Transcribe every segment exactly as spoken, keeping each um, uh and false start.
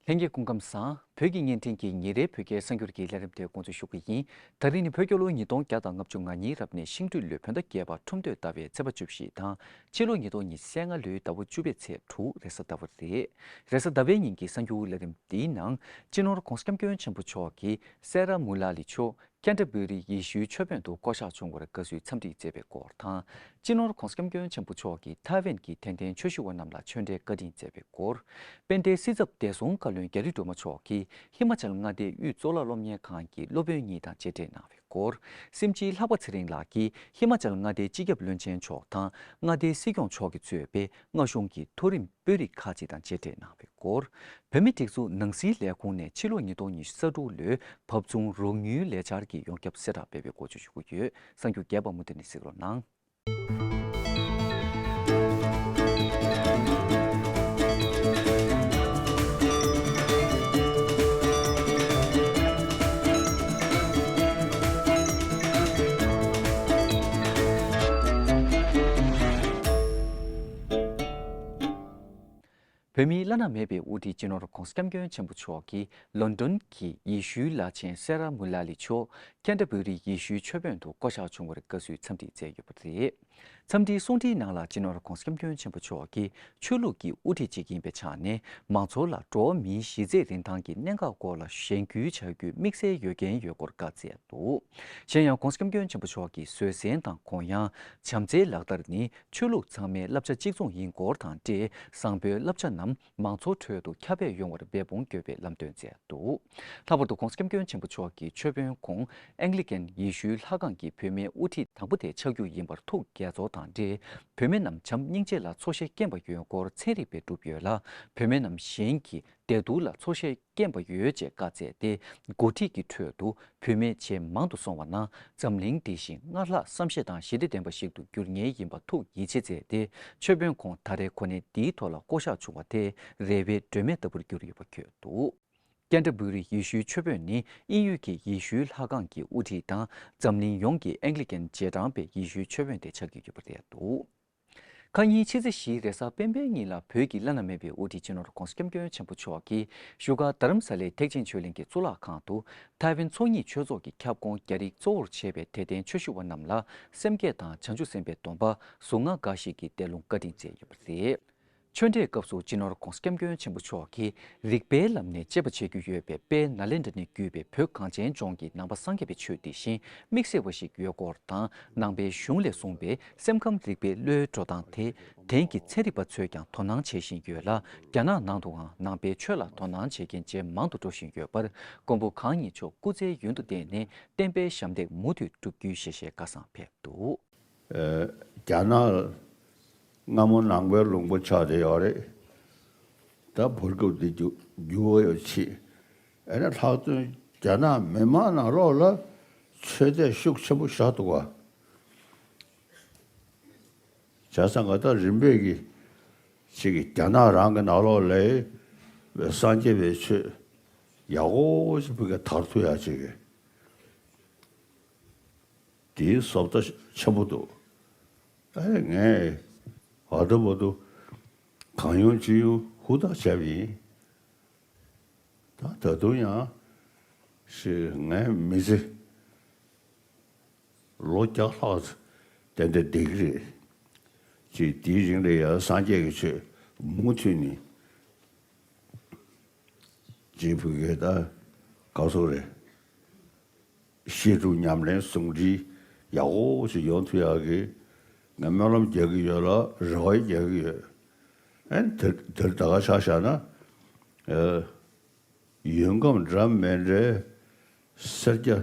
ལྷན་རྒྱས་སྐུ་ཁམས་བཟང་། བོད་ཀྱི་བརྙན་འཕྲིན་གྱི་ཉིན་རེའི་བོད་སྐད་གསར་འགྱུར་གྱི་ལས་རིམ་དེ་འགོ་འཛུགས་ཞུ་གི་ཡིན། ད་རིང་ནི་བོད་རྒྱལ་ལོ་ཉིས་སྟོང་བརྒྱ་དང་ལྔ་བཅུ་ང་གཉིས་རབ་གནས་ཤིང་སྦྲུལ་ལོའི་བོད་ཟླ་བརྒྱད་པ་ཁྲུམས་སྟོད་ཟླ་བའི་ཚེས་པ་བཅུ་བཞི་དང་། སྤྱི་ལོ་ཉིས་སྟོང་ཉི་ཤུ་རྩ་ལྔ་ལོའི་ཟླ་བ་བཅུ་པའི་ཚེས་དྲུག་རེས་གཟའ་ཟླ་བ་རེད། རེས་གཟའ་ཟླ་བའི་ཉིན་གྱི་གསར་འགྱུར་ལས་རིམ་འདིའི་ནང་། སྤྱི་ནོར་༧གོང་ས་༧སྐྱབས་མགོན་ཆེན་པོ་མཆོག་གིས་སེ་ར་མུ་ལ་ལི་མཆོག་ཀན་ཏ་བུ་རི་ཡེ་ཤུའི་མཆོད་དཔོན་དུ་བསྐོ་གཞག་བྱུང་བར་དགའ་བསུའི་འཚམས་འདྲི་མཛད་པའི་སྐོར་དང་། སྤྱི་ནོར་༧གོང་ས་༧སྐྱབས་མགོན་ཆེན་པོ་མཆོག་གིས་ཐའེ་ཝན་གྱི་དད་ལྡན་ཆོས་ཞུ་བ་རྣམས་ལ་ཆོས་འབྲེལ་བཀའ་དྲིན་སྩལ་བའི་སྐོར། དཔལ་ལྡན་སྲིད་ཚབ་བདེ་སྲུང་བཀའ་བློན་རྒྱ་རི་སྒྲོལ་མ་མཆོག་གིས་ཧི་མ་ཅལ་མངའ་སྡེའི་དབུས་གཙུག་ལག་སློབ་གཉེར་ཁང་གི་སློབ་དཔོན་གཉིས་དང་མཇལ་འཕྲད་གནང་བའི་སྐོར། སེམས་ཅན་ལྷག་པ་ཚེ་རིང་ལགས་ཀྱིས་ཧི་མ་ཅལ་མངའ་སྡེའི་སྤྱི་ཁྱབ་བློན་ཆེན་མཆོག་དང་མངའ་སྡེའི་སྲིད་སྐྱོང་མཆོག་གིས་གཙོས་པའི་མངའ་གཞུང་གི་མཐོ་རིམ་དཔོན་རིགས་ཁག་ཅིག་དང་མཇལ་འཕྲད་གནང་བའི་སྐོར། བོད་མིའི་སྒྲིག་འཛུགས་ནང་སྲིད་ལས་ཁུངས་ནས་ཕྱི་ལོ་ཉིས་སྟོང་ཉི་ཤུ་རྩ་དྲུག་ལོའི་བབ་མཚུངས་རོགས་དངུལ་ལས་འཆར་གྱི་ཡོངས་ཁྱབ་གསལ་བསྒྲགས་སྤེལ་བའི་འགོ་བརྗོད་ཞུ་གི་ཡོད། གསར་འགྱུར་རྒྱས་པ་མུ་མཐུད་ནས་གཟིགས་རོགས་གནང་། བོད་མིའི་བླ་ན་མེད་པའི་དབུ་ཁྲིད་སྤྱི་ནོར་༧གོང་ས་༧སྐྱབས་མགོན་ཆེན་པོ་མཆོག་གིས་ལོན་ཌོན་གྱི་ཡེ་ཤུའི་བླ་ཆེན་སེ་ར་མུ་ལ་ལི་མཆོག་ཀན་ཏ་བུ་རི་ཡེ་ཤུའི་མཆོད་དཔོན་དུ་བསྐོ་གཞག་བྱུང་བར་དགའ་བསུའི་འཚམས་འདྲི་མཛད་ཡོད་པ་རེད། འཚམས་འདྲིའི་གསུང་འཕྲིན་ནང་ལ་སྤྱི་ནོར་༧གོང་ས་༧སྐྱབས་མགོན་ཆེན་པོ་མཆོག་གིས་ཆོས་ལུགས་ཀྱི་དབུ་ཁྲིད་ཅིག་ཡིན་པའི་ཆ་ནས། མང་ཚོགས་ལ་འགྲོ་བ་མིའི་གཞི་རྩའི་རིན་ཐང་གི་གནད་འགག་སྐོར་ལ་གཞན་སྐུལ་བྱ་རྒྱུའི་དམིགས་བསལ་འོས་འགན་ཡོད་སྐོར་བཀའ་སྩལ་འདུག་གཞན་ཡང་༧གོང་ས་༧སྐྱབས་མགོན་ཆེན་པོ་མཆོག་གིས་བཟོད་བསྲན་དང་དགོངས་ཡངས། བྱམས་བརྩེའི་ལག་བསྟར་ནི་ཆོས་ལུགས་ཚང་མའི་བསླབ་བྱ་གཅིག་མཚུངས་ཡིན་སྐོར་དང་འབྲེལ། བཟང་པོའི་བསླབ་བྱ་རྣམས་མང་ཚོགས་ཁྲོད་དུ་ཁྱབ་སྤེལ་ཡོང་བར་འབད་འབུངས་དགོས་པའི་ལམ་སྟོན་མཛད་འདུག་ལྷག་པར་དུ་༧གོང་ས་༧སྐྱབས་མགོན་ཆེན་པོ་མཆོག་གིས་མཆོད་དཔོན་ཁོང་ཨེང་གླི་ཀན་ཡེ་ཤུའི་ལྷ་ཁང་གི་བོད་མིའི་དབུ་ཁྲིད་དང་པོ་དེ་ཆགས་རྒྱུ་ཡིན་པར་ཐུགས་དགྱེས་ཚོར་དང་འབྲེལ། བོད་མི་རྣམས་བྱམས་སྙིང་རྗེ་ལ་འཚོ་ཤེས་སྐྱེན་པ་ཡོད་སྐོར་ཚན་རིག་པས་བསྒྲུབས་ཡོད་ལ། བོད་མི་རྣམས་གཞན་གྱི་བདེ་སྡུག་ལ་འཚོ་ཤེས་སྐྱེན་པ་ཡོད་ཅེས་བཀའ་སྩལ་ཏེ། འགོ་ཁྲིད་ཀྱི་ཁྲོད་དུ་བུད་མེད་ཇེ་མང་དུ་སོང་བ་ན། འཛམ་གླིང་འདི་བཞིན་སྔར་ལྷག་བསམ་ཤེས་དང་ཞི་བདེ་ལྡན་པ་ཞིག་ཏུ་འགྱུར་ངེས་ཡིན་པ་ཐུགས་ཡིད་ཆེས་མཛད་དེ། མཆོད་དཔོན་ཁོང་ད་རེས་གོ་གནས་འདིའི་ཐོག་ལ་བསྐོ་གཞག་བྱུང་བ་དེ་རེ་བའི་སྒྲོན་མེ་ལྟ་བུར་གྱུར་ཡོད་པ་བཀོད་འདུག་ཀན་ཏ་བུ་རི་ཡེ་ཤུའི་མཆོད་དཔོན་ནི་དབྱིན་ཡུལ་གྱི་ཡེ་ཤུའི་ལྷ་ཁང་གི་དབུ་ཁྲིད་དང་། འཛམ་གླིང་ཡོངས་ཀྱི་ཨེང་གླི་ཀན་རྗེས་འབྲང་པའི་ཡེ་ཤུའི་མཆོད་དཔོན་དེ་ཆགས་ཀྱི་ཡོད་པ་རེད་འདུག་ཁ་ཉིན་ཕྱི་ཚེས་བཞི་རེས་གཟའ་སྤེན་པའི་ཉིན་ལ་བོད་ཀྱི་བླ་ན་མེད་པའི་དབུ་ཁྲིད་སྤྱི་ནོར་༧གོང་ས་༧སྐྱབས་མགོན་ཆེན་པོ་མཆོག་གིས་བཞུགས་སྒར་རྡ་རམ་ས་ལའི་ཐེག་ཆེན་ཆོས་གླིང་གི་གཙུག་ལག་ཁང་དུ། ཐའེ་ཝན་ཚོགས་གཉིས་ཆོས་ཚོགས་ཀྱི་ཁྱབ་ཁོངས་རྒྱ་རིགས་གཙོ་བོར་བྱས་པའི་དད་ལྡན་ཆོས་ཞུ་བ་རྣམས་ལ་སེམས་བསྐྱེད་དང་བྱང་ཆུབ་སེམས་དཔའི་སྡོམ་པ་གཟུངས་སྔགས་འགའ་ཞིག་གི་འདོན་ལུགས་བཀའ་དྲིན་སྩལ་ཡོད་པ་རེད། ཆོས་འབྲེལ་སྐབས་སུ་སྤྱི་ནོར་༧གོང་ས་༧སྐྱབས་མགོན་ཆེན་པོ་མཆོག་གིས་རིག་པའི་ལམ་ནས་དཔྱད་པ་བྱེད་རྒྱུ་ཡོད་པའི་དཔལ་ནཱ་ལེནྡྲ་ནས་བརྒྱུད་པའི་བོད་གངས་ཅན་ལྗོངས་ཀྱི་ནང་པ་སངས་རྒྱས་པའི་ཆོས་འདི་བཞིན་དམིགས་བསལ་བ་ཞིག་ཡོད་སྐོར་དང་། ནང་པའི་གཞུང་ལས་གསུངས་པའི་སེམས་ཁམས་རིག་པའི་བློའི་འགྲོ་སྟངས་དེ་དེང་གི་ཚན་རིག་པ་ཚོས་ཀྱང་དོ་སྣང་བྱེད་བཞིན་ཡོད་ལ། རྒྱ་ནག་ནང་དུའང་ནང་པའི་ཆོས་ལ་དོ་སྣང་བྱེད་མཁན་ཇེ་མང་དུ་འགྲོ་བཞིན་ཡོད་པར། མགོན་པོ་གང་ཉིད་མཆོག་སྐུ་ཚེ་ཡུན་དུ་བརྟན་ནས་བསྟན་པའི་ཞབས་འདེགས་མུ་མཐུད་བསྒྲུབ་རྒྱུའི་ཞལ་བཞེས་བཀའ་བཟང་ཕེབས་འདུག་རྒྱ་ནག་སྔ་མོ་ནང་པའི་ལུང་པ་ཆགས་བསྡད་ཡོད་རེད། ད་བར་སྐབས་འདི་འགྱུར་འགྱུར་བ་ཡོད་ཆེ། ཨེ་ན་ལྷག་དོན་རྒྱ་ནག་མི་མང་ནང་ལོགས་ལ་ཆོས་དད་ཤུགས་ཆེན་པོ་བཞག་འདུག་ག་བྱས་ཙང་ག་ད་རིམ་པས་ཀྱི་ཅིག་གི་རྒྱ་ནག་རང་གི་ནང་ལོགས་ལ་སངས་རྒྱས་པའི་ཆོས་ཡག་པོ་ཞིག་ཕ་གི་དར་ཐུབ་ཡག་ཅིག་གི་དེའི་བཟོ་ལྟ་ཆེན་པོ་འདུག་ཨེ་ངས་ཨ་དུ་བ་དུ་གང་ཡོང་ཅི་ཡོང་ཧུར་ཐག་བྱས་པ་ཡིན། ད་ད་དུང་ཡང་ཞེས་ངའི་མི་ཚེ་ལོ་བརྒྱ་ལྷག་ཏན་ཏན་བསྡད་ཀྱི་རེད། ཅེས་དེའི་རིང་ལ་ཡང་སངས་རྒྱས་ཀྱི་ཆོས་མུ་མཐུད་ནས་ཅེས་བུ་གས་ད་ག་སོ་རེད། བཤད་སྒྲུབ་ཉམས་ལེན་ཟུང་འབྲེལ་ཡག་པོ་ཞིག་ཡོང་ཐུབ་ཡག་གི་ངས་སྨོན་ལམ་རྒྱག་གི་ཡོད་ལ་རེ་བ་རྒྱག་གི་ཡོད། ཨན་དེར་དེར་ད་ག་ཆ་བཞག་ན། ཨ། ཡུལ་ཁམས་འདྲ་མི་འདྲའི་སེར་སྐྱ་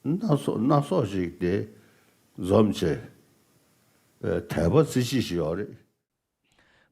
སྣ་ཚོགས་སྣ་ཚོགས་ཤིག་དེ་འཛོམས་བྱས། དད་པ་རྩེ་གཅིག་ཞིག་ཡོད་རེད།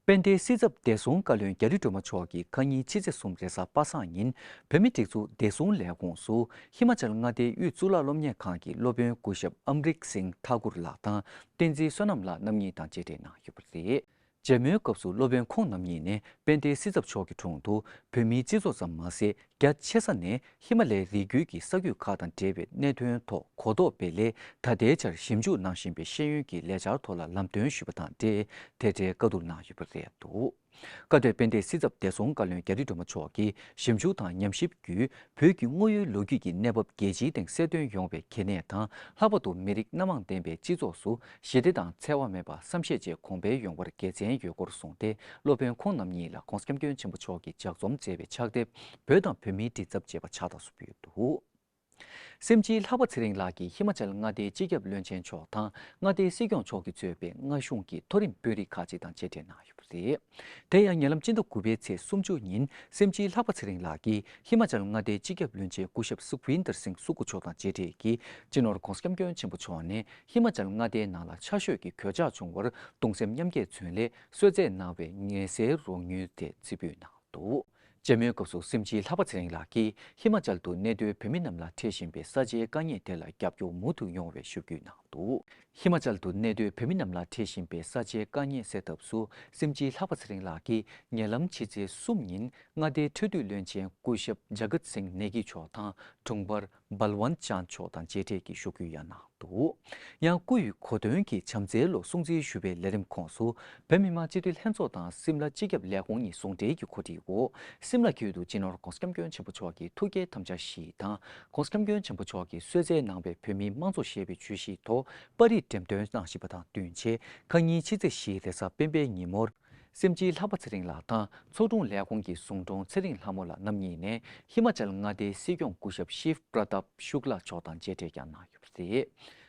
དཔལ་ལྡན་སྲིད་ཚབ་བདེ་སྲུང་བཀའ་བློན་རྒྱ་རི་སྒྲོལ་མ་མཆོག་གིས་ཁ་ཉིན་ཕྱི་ཚེས་གསུམ་རེས་གཟའ་པ་སངས་ཉིན་བོད་མིའི་སྒྲིག་འཛུགས་བདེ་སྲུང་ལས་ཁུངས་སུ་ཧི་མ་ཅལ་མངའ་སྡེའི་དབུས་གཙུག་ལག་སློབ་གཉེར་ཁང་གི་སློབ་དཔོན་སྐུ་ཞབས་ཨམ་རིག་སིང་ཐ་གུར་ལགས་དང་བསྟན་འཛིན་བསོད་ནམས་ལགས་རྣམ་གཉིས་དང་མཇལ་འཕྲད་གནང་ཡོད་པ་རེད། མཇལ་མོལ་སྐབས་སུ་སློབ་དཔོན་ཁོང་རྣམ་གཉིས་ནས་དཔལ་ལྡན་སྲིད་ཚབ་མཆོག་གི་དྲུང་དུ་བོད་མིའི་སྤྱི་ཚོགས་ཙམ་མ་ཟད། རྒྱ་ཆེ་ས་ནས་ཧི་མ་ལའི་རི་རྒྱུད་ཀྱི་ས་རྒྱུད་ཁག་དང་འབྲེལ་བའི་གནད་དོན་ཐོག་གོ་རྟོགས་སྤེལ་སླད། ད་ལྟའི་ཆར་ཞིབ་འཇུག་གནང་བཞིན་པའི་ཤེས་ཡོན་གྱི་ལས་འཆར་ཐོག་ལ་ལམ་སྟོན་ཞུས་པ་དང་འབྲེལ། དེ་འབྲེལ་བཀའ་བསྡུར་གནང་ཡོད་པ་རེད་འདུག་སྐབས་དེར་དཔལ་ལྡན་སྲིད་ཚབ་བདེ་སྲུང་བཀའ་བློན་རྒྱ་རི་སྒྲོལ་མ་མཆོག་གིས་ཞིབ་འཇུག་དང་ཉམས་ཞིབ་བརྒྱུད། བོད་ཀྱི་དངོས་ཡོད་ལོ་རྒྱུས་ཀྱི་གནས་བབ་རྒྱལ་སྤྱིའི་སྟེང་གསལ་སྟོན་ཡོང་བའི་གལ་གནད་དང་། ལྷག་པར་དུ་མི་རིགས་སྣ་མང་ལྡན་པའི་སྤྱི་ཚོགས་སུ་ཞི་བདེ་དང་འཚེ་བ་མེད་པར་བསམ་ཤེས་བཅས་གོང་འཕེལ་ཡོང་བར་དགེ་མཚན་ཡོད་སྐོར་གསུངས་ཏེ། སློབ་དཔོན་ཁོང་རྣམ་གཉིས་ལ་༧གོང་ས་༧སྐྱབས་མགོན་ཆེན་པོ་མཆོག་གིས་ལྗགས་རྩོམ་མཛད་པའི་ཕྱག་དེབ་བོད་དང་བོད་མིའི་མགྲིན་ཚབ་ཅེས་པ་ཕྱག་རྟགས་སུ་ཕུལ་འདུག། སེམས་ཅན་ལྷག་པ་ཚེ་རིང་ལགས་ཀྱིས་ཧི་མ་ཅལ་མངའ་སྡེའི་སྤྱི་ཁྱབ་བློན་ཆེན་མཆོག་དང་མངའ་སྡེའི་སྲིད་སྐྱོང་མཆོག་གིས་གཙོས་པའི་མངའ་གཞུང་གི་མཐོ་རིམ་དཔོན་རིགས་ཁག་ཅིག་དང་མཇལ་འཕྲད་གནང་ཡོད་པ་རེད། དེ་ཡང་ཉེ་ལམ་སྤྱི་ཟླ་དགུ་པའི་ཚེས་སུམ་ཅུ་ཉིན་སེམས་ཅན་ལྷག་པ་ཚེ་རིང་ལགས་ཀྱིས་ཧི་མ་ཅལ་མངའ་སྡེའི་སྤྱི་ཁྱབ་བློན་ཆེན་སྐུ་ཞབས་སུ་ཁུ་ཝིན་དར་སིང་སུ་ཁུ་མཆོག་དང་མཇལ་འཕྲད་ཀྱིས། སྤྱི་ནོར་༧གོང་ས་༧སྐྱབས་མགོན་ཆེན་པོ་མཆོག་ནས་ཧི་མ་ཅལ་མངའ་སྡེའི་ནང་ལ་ཆར་ཞོད་ཀྱི་གོད་ཆག་བྱུང་བར་གདུང་སེམས་མཉམ་སྐྱེད་མཚོན་སླད་གསོལ་སྩལ་གནང་བའི་ཉེན་སེལ་རོགས་དངུལ་དེ་རྩིས་འབུལ་གནང་འདུག། མཇལ་མོལ་སྐབས་སུ་སེམས་ཅན་ལྷག་པ་ཚེ་རིང་ལགས་ཀྱིས་ཧི་མ་ཅལ་དུ་གནས་སྡོད་བོད་མི་རྣམས་ལ་འཕྲད་བཞིན་པའི་ས་ཆའི་དཀའ་ངལ་དེ་ལ་རྒྱབ་སྐྱོར་མུ་མཐུད་ཡོང་བའི་ཞུ་རྒྱུ་གནང་འདུག། ཧི་མ་ཅལ་དུ་གནས་སྡོད་བོད་མི་རྣམས་ལ་འཕྲད་བཞིན་པའི་ས་ཆའི་དཀའ་ངལ་སེལ་ཐབས་སུ་སེམས་ཅན་ལྷག་པ་ཚེ་རིང་ལགས་ཀྱིས་ཉེ་ལམ་ཕྱི་ཚེས་གསུམ་ཉིན་མངའ་སྡེའི་འཕྲོད་བསྟེན་བློན་ཆེན་སྐུ་ཞབས་ཇ་གཏ་སིང་ནེ་གི་མཆོག་དང་དྲུང་འཕར་བལ་ཝན་ཅན་མཆོག་དང་མཇལ་འཕྲད་ཀྱིས་ཞུ་སྐུལ་ཡང་གནང་འདུག། ཡང་སྐུ་ཡི་གོ་སྟོན་གྱི་བྱམས་བརྩེའི་ལོ་སྲུང་བརྩི་ཞུ་བའི་ལས་རིམ་ཁོངས་སུ་བོད་མི་མང་སྤྱི་འཐུས་ལྷན་ཚོགས་དང་སིམ་ལ་སྤྱི་ཁྱབ་ལས་ཁུངས་གཉིས་ཟུང་འབྲེལ་གྱི་གོ་སྒྲིག་འོག་སིམ་ལ་ཁུལ་དུ་སྤྱི་ནོར་༧གོང་ས་༧སྐྱབས་མགོན་ཆེན་པོ་མཆོག་གི་ཐུགས་བསྐྱེད་དམ་བཅའ་བཞི་དང་༧གོང་ས་༧སྐྱབས་མགོན་ཆེན་པོ་མཆོག་གིས་གསོལ་སྩལ་གནང་བའི་བོད་མིའི་དམངས་གཙོ་ཞེས་པའི་བརྗོད་གཞིའི་ཐོག་པར་རིས་འགྲེམས་སྟོན་གནང་བཞིན་པ་དང་བསྟུན་བྱས། ཁ་ཉིན་ཕྱི་ཚེས་བཞི་རེས་གཟའ་སྤེན་པའི་ཉིན་མོར། སེམས་ཅན་ལྷག་པ་ཚེ་རིང་ལགས་དང་ཚོགས་དྲུང་ལས་ཁུངས་ཀྱི་ཟུང་དྲུང་ཚེ་རིང་ལྷ་མོ་ལགས་རྣམ་གཉིས་ནས་ཧི་མ་ཅལ་མངའ་སྡེའི་སྲིད་སྐྱོང་སྐུ་ཞབས་ཤིབ་པྲ་ཏབ་ཤུག་ལ་མཆོག་དང་མཇལ་འཕྲད་ཀྱང་གནང་ཡོད་པ་རེད།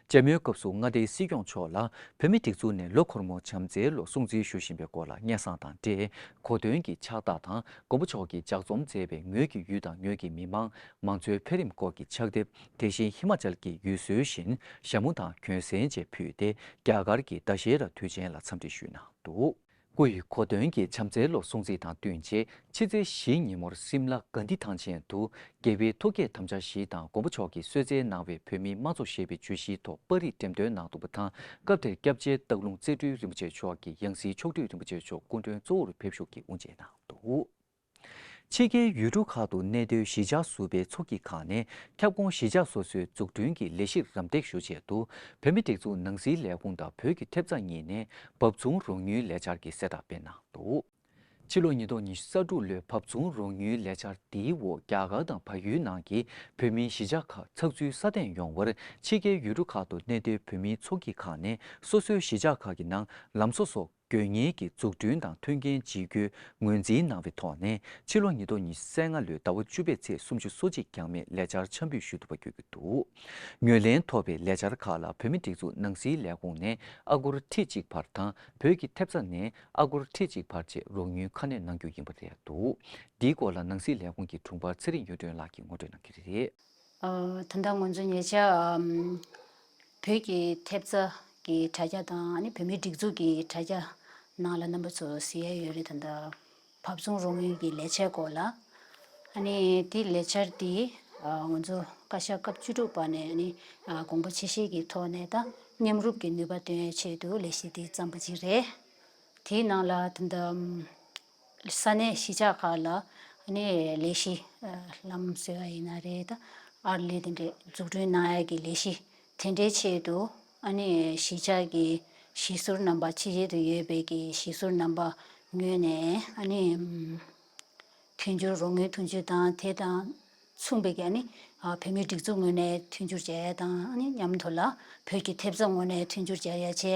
མཇལ་མོལ་སྐབས་སུ་མངའ་སྡེའི་སྲིད་སྐྱོང་མཆོག་ལ་བོད་མིའི་སྒྲིག་འཛུགས་ནས་ལོ་འཁོར་མོ་བྱམས་བརྩེའི་ལོ་སྲུང་བརྩི་ཞུ་བཞིན་པའི་སྐོར་ལ་སྙན་སེང་དང་འབྲེལ་གོ་སྟོན་གྱི་ཕྱག་རྟགས་དང་མགོན་པོ་མཆོག་གིས་ལྗགས་རྩོམ་མཛད་པའི་ངོས་ཀྱི་ཡུལ་དང་ངོས་ཀྱི་མི་མང་མང་གཙོའི་འཕེལ་རིམ་སྐོར་གྱི་ཕྱག་དེབ། དེ་བཞིན་ཧི་མ་ཅལ་གྱི་ཡུལ་སྲོལ་བཞིན་ཞྭ་མོ་དང་གྱོན་གཟན་བཅས་ཕུལ་ཏེ་རྒྱ་གར་གྱི་ད་ཤེ་ར་དུས་ཆེན་ལ་འཚམས་འདྲི་ཞུས་གནང་འདུག། སྐུ་ཡི་གོ་སྟོན་གྱི་བྱམས་བརྩེའི་ལོ་སྲུང་བརྩི་དང་བསྟུན་བྱས་ཕྱི་ཚེས་བཞིའི་ཉིན་མོར་སིམ་ལ་གྷན་དྷི་ཐང་ཆེན་དུ་རྒྱལ་བའི་ཐུགས་བསྐྱེད་དམ་བཅའ་བཞི་དང་མགོན་པོ་མཆོག་གིས་གསོལ་སྩལ་གནང་བའི་བོད་མིའི་དམངས་གཙོ་ཞེས་པའི་བརྗོད་གཞིའི་ཐོག་པར་རིས་འགྲེམས་སྟོན་གནང་འདུག་པ་དང་། སྐབས་དེར་སྐྱབས་རྗེ་སྟག་ལུང་རྩེ་སྤྲུལ་རིན་པོ་ཆེ་མཆོག་གིས་ཡང་སྲིད་མཆོག་སྤྲུལ་རིན་པོ་ཆེ་མཆོག་སྐུ་མགྲོན་གཙོ་བོར་ཕེབས་བཞུགས་ཀྱིས་དབུ་འབྱེད་གནང་འདུག། ཕྱི་རྒྱལ་ཡུལ་གྲུ་ཁག་ཏུ་གནས་སྡོད་གཞིས་ཆགས་ཟུར་པའི་ཚོགས་སྐྱིད་ཁག་ནས་ཁྱབ་ཁོངས་གཞིས་ཆགས་སོ་སོའི་འཛུགས་སྐྲུན་གྱི་ལས་གཞིར་རམ་འདེགས་ཞུ་ཆེད་དུ་བོད་མིའི་སྒྲིག་འཛུགས་ནང་སྲིད་ལས་ཁུངས་དང་བོད་ཀྱི་ཐེབས་རྩ་གཉིས་ནས་བབ་མཚུངས་རོགས་དངུལ་ལས་འཆར་གྱི་གསལ་བསྒྲགས་སྤེལ་གནང་འདུག། ཕྱི་ལོ་ཉིས་སྟོང་ཉི་ཤུ་རྩ་དྲུག་ལོའི་བབ་མཚུངས་རོགས་དངུལ་ལས་འཆར་འདིའི་འོག་རྒྱ་གར་དང་བལ་ཡུལ་ནང་གི་བོད་མིའི་གཞིས་ཆགས་ཁག་ཚགས་ཚུད་སྲ་བརྟན་ཡོང་བར་ཕྱི་རྒྱལ་ཡུལ་གྲུ་ཁག་ཏུ་གནས་སྡོད་བོད་མིའི་ཚོགས་སྐྱིད་ཁག་ནས་སོ་སོའི་གཞིས་ཆགས་ཁག་གི་ནང་ལམ་བཟོ་སོགས། དགོས་ངེས་ཀྱི་འཛུགས་སྐྲུན་དང་མཐུན་རྐྱེན་ཇི་དགོས་ངོས་འཛིན་གནང་བའི་ཐོག་ནས་ཕྱི་ལོ་ཉིས་སྟོང་ཉི་ཤུ་རྩ་ལྔ་ལོའི་ཟླ་བ་བཅུ་པའི་ཚེས་སུམ་ཅུ་སོ་གཅིག་འགྱངས་མེད་ལས་འཆར་འཆར་འབུལ་ཞུ་ཐུབ་པ་བརྒྱུད་ཀྱི་འདུག། ངོས་ལེན་ཐོབ་པའི་ལས་འཆར་ཁག་ལ་བོད་མིའི་སྒྲིག་འཛུགས་ནང་སྲིད་ལས་ཁུངས་ནས་ཨ་སྒོར་ཁྲི་གཅིག་བར་དང་བོད་ཀྱི་ཐེབས་རྩ་ནས་ཨ་སྒོར་ཁྲི་གཅིག་བར་བཅས་རོགས་དངུལ་ཁ་སྣོན་གནང་རྒྱུ་ཡིན་པ་རེད་འདུག། འདིའི་སྐོར་ལ་ནང་སྲིད་ལས་ཁུངས་ཀྱི་དྲུང་འཕར་ཚེ་རིང་གཡུ་སྒྲོན་ལགས་ཀྱིས་ངོ་སྤྲོད་གནང་གི་རེད། ཨ། ད་ལྟ་ང་ཚོ་ཉེ་ཆར་ཨམ། བོད་ཀྱི་ཐེབས་རྩ་གི་དྲ་རྒྱ་དང་ཨ་ནི་བོད་མིའི་སྒྲིག་འཛུགས་ཀྱི་དྲ་རྒྱ་ནང་ལ་རྣམ་པ་ཚོ་གཟིགས་ཡ་ཡོད་རེད། ད་ལྟ་བབ་མཚུངས་རོགས་དངུལ་གྱི་ལས་འཆར་སྐོར་ལ། ཨ་ནི་དེ་ལས་འཆར་དེ་ཨ། ང་ཚོ་བཀའ་ཤག་སྐབས་བཅུ་དྲུག་པ་ནས་ཨ་ནི་ཨ། དགོངས་པ་ཆེ་བཞེས་ཀྱི་ཐོག་ནས་ད་མཉམ་རུབ་ཀྱི་ནུས་པ་བཏོན་ཡའི་ཆེད་དུ་ལས་གཞི་དེ་བརྩམས་པ་ཅིག་རེད། དེའི་ནང་ལ་ད་ལྟ་ཨམ། ས་གནས་གཞིས་ཆགས་ཁག་ལ་ཨ་ནི་ལས་གཞི་ཨ། ལམ་བཟོ་ཡ་ཡིན་ན་རེད། ད་ཨར་ལས་དེ་འདྲས་འཛུགས་སྐྲུན་གནང་ཡ་གི་ལས་གཞི་དེ་འདྲའི་ཆེད་དུ་ཨ་ནི་གཞིས་ཆགས་ཀྱི་གཞིས་ཟུར་རྣམ་པ་ཕྱི་རྒྱལ་དུ་ཡོད་པའི་གི་གཞིས་ཟུར་རྣམ་པ་ངོས་ནས་ཨ་ནི་ཨམ། མཐུན་འགྱུར་རོགས་དངུལ་མཐུན་འགྱུར་དང་དེ་དང་མཚུངས་པའི་གི་ཨ་ནི་ཨ། བོད་མིའི་སྒྲིག་འཛུགས་ངོས་ནས་མཐུན་འགྱུར་བྱ་ཡ་དང་ཨ་ནི་མཉམ་དུ་ལ་བོད་ཀྱི་ཐེབས་རྩ་ངོས་ནས་མཐུན་འགྱུར་བྱ་ཡ་བྱས།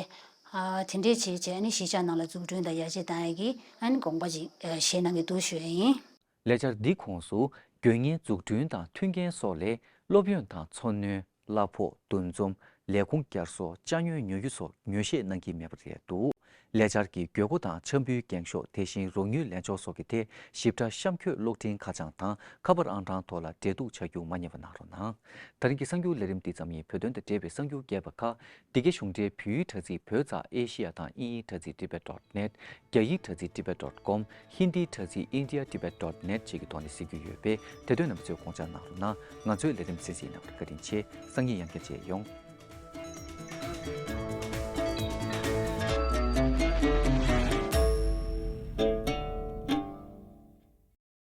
ཨ། དེ་འདྲས་བྱས་བྱས་ཨ་ནི་གཞིས་ཆགས་ནང་ལ་འཛུགས་སྐྲུན་དང་ཡར་རྒྱས་བཏང་ཡ་གི་ཨ་ནི་དགོངས་པ་ཅིག་ཨ། བཞེས་གནང་གི་འདུག་ཞུ་ཡ་ཡིན། ལས་འཆར་འདིའི་ཁོངས་སུ་དགོས་ངེས་འཛུགས་སྐྲུན་དང་མཐུན་རྐྱེན་སོགས་ལས་སློབ་ཡོན་དང་འཚོ་སྣོན། གླ་ཕོགས། འདུ་འཛོམས། ལས་ཁུངས་བསྐྱར་གསོ། ཅ་དངོས་ཉོ་རྒྱུ་སོགས་ཉོ་བཤད་གནང་གི་མེད་པ་རེད་འདུག། ལས་འཆར་གྱི་དགོས་མཁོ་དང་འཆར་འབུལ་འགེངས་ཤོག་དེ་བཞིན་རོགས་དངུལ་ལེན་ཕྱོགས་སོགས་ཀྱི་ཐད་ཞིབ་ཕྲ་གཤམ་འཁོད་གློག་འཕྲིན་ཁ་བྱང་དང་ཁ་པར་ཨང་གྲངས་ཐོག་ལ་འབྲེལ་གཏུག་བྱ་རྒྱུ་མ་བསྙེལ་བ་གནང་རོགས་གནང་། ད་རིང་གི་གསར་འགྱུར་ལས་རིམ་འདི་ཙམ་ཡིན། བོད་དོན་དང་འབྲེལ་བའི་གསར་འགྱུར་རྒྱས་པ་ཁག་འདི་གའི་གཞུང་འབྲེལ་བོད་ཡིག་དྲ་ཚིགས་བོད་ཙ་ཨེ་ཤི་ཡ་དང་དབྱིན་ཡིག་དྲ་ཚིགས་tibet dot net། རྒྱ་ཡིག་དྲ་ཚིགས་tibet dot com། ཧིན་དིའི་དྲ་ཚིགས་india tibet dot net བཅས་ཀྱི་ཐོག་ནས་གཟིགས་རྒྱུ་ཡོད་པས་དེ་དོན་རྣམ་པ་ཚོས་དགོངས་འཇགས་གནང་རོགས་གནང་། ང་ཚོའི་ལས་རིམ་གསན་གཟིགས་གནང་བར་བཀའ་དྲིན་ཆེ། སང་ཉིན་ཡང་བསྐྱར་མཇལ་ཡོང་།